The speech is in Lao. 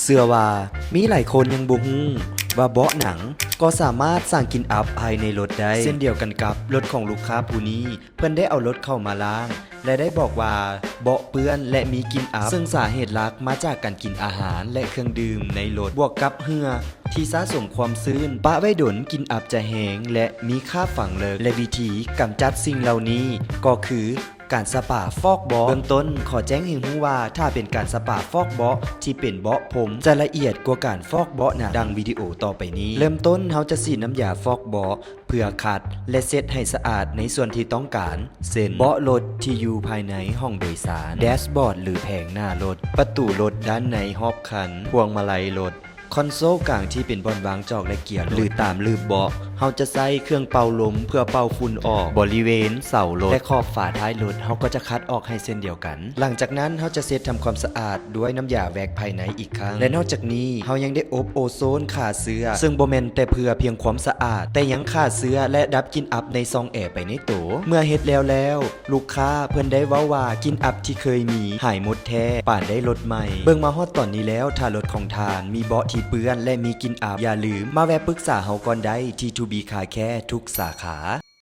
ເຊື່ອວ່າມີຫຼາຍຄົນຍັງບໍ່ຮູ້ວ່າເບາະໜັງກໍສາມາດສ້າງກິ່ນອັບພາຍໃນລົດໄດ້. ເຊັ່ນດຽວກັນກັບລົດຂອງລູກຄ້າຜູ້ນີ້, ເພິ່ນໄດ້ເອົາລົດເຂົ້າມາລ້າງ ແລະ ໄດ້ບອກວ່າເບາະເປື້ອນ ແລະ ມີກິ່ນອັບ, ເຊິ່ງສາເຫດຫຼັກມາຈາກການກິນອາຫານ ແລະ ເຄື່ອງດື່ມໃນລົດ ບວກກັບເຫື່ອທີ່ສະສົມຄວາມຊື້ນປະໄວ້ດົນ, ກິ່ນອັບຈະແຮງ ແລະ ມີຄາບຝັງເລິກ ແລະ ວິທີກຳຈັດສິ່ງເຫຼົ່ານີ້ກໍຄື ການສະປາຟອກເບາະ. ເບື້ອງຕົ້ນຂໍແຈ້ງໃຫ້ຮູ້ວ່າ ຖ້າເປັນການສະປາຟອກເບາະທີ່ເປັນເບາະພົມ ຈະລະອຽດກວ່າການຟອກເບາະໜັງ ດັ່ງວິດີໂອຕໍ່ໄປນີ້. ເລີ່ມຕົ້ນເຮົາຈະສີດນ້ຳຢາຟອກເບາະ ເພື່ອຂັດ ແລະ ເຊັດໃຫ້ສະອາດໃນສ່ວນທີ່ຕ້ອງການ ເຊັ່ນ ເບາະລົດທີ່ຢູ່ພາຍໃນຫ້ອງໂດຍສານ, ແດຊບອດ ຫຼື ແຜງໜ້າລົດ, ປະຕູລົດດ້ານໃນຮອບຄັນ, ພວງມາໄລລົດ, ຄອນໂຊລກາງທີ່ເປັນບ່ອນວາງຈອກ ແລະ ເກຍລົດ ຫຼື ຕາມລືບເບາະ. ເຮົາຈະໃຊ້ເຄື່ອງເປົ່າລົມເພື່ອເປົ່າຝຸ່ນອອກ. ບໍລິເວນເສົາລົດ ແລະ ຂອບຝາທ້າຍລົດ ເຮົາກໍຈະຂັດອອກໃຫ້ເຊັ່ນດຽວກັນ. ຫຼັງຈາກນັ້ນເຮົາຈະເຊັດທຳຄວາມສະອາດດ້ວຍນ້ຳຢາແວັກພາຍໃນອີກຄັ້ງ ແລະ ນອກຈາກນີ້ເຮົາຍັງໄດ້ອົບໂອໂຊນຂ້າເຊື້ອ ເຊິ່ງບໍ່ແມ່ນແຕ່ເພື່ອພຽງຄວາມສະອາດ ແຕ່ຍັງຂ້າເຊື້ອ ແລະ ດັບກິ່ນອັບໃນຊ່ອງແອໄປໃນໂຕ. ເມື່ອເຮັດແລ້ວແລ້ວ ລູກຄ້າເພິ່ນໄດ້ເວົ້າວ່າກິ່ນອັບທີ່ເຄີຍມີຫາຍໝົດແທ້ ປານໄດ້ລົດໃໝ່. ເບິ່ງມາຮອດຕອນນີ້ແລ້ວ ຖ້າລົດຂອງທ່ານມີເບາະທີ່ເປື້ອນ ແລະ ມີກິ່ນອັບ, ຢ່າລືມມາແວະປຶກສາເຮົາກ່ອນໄດ້ທີ່ ທູບີຄາແຄ ທຸກສາຂາ.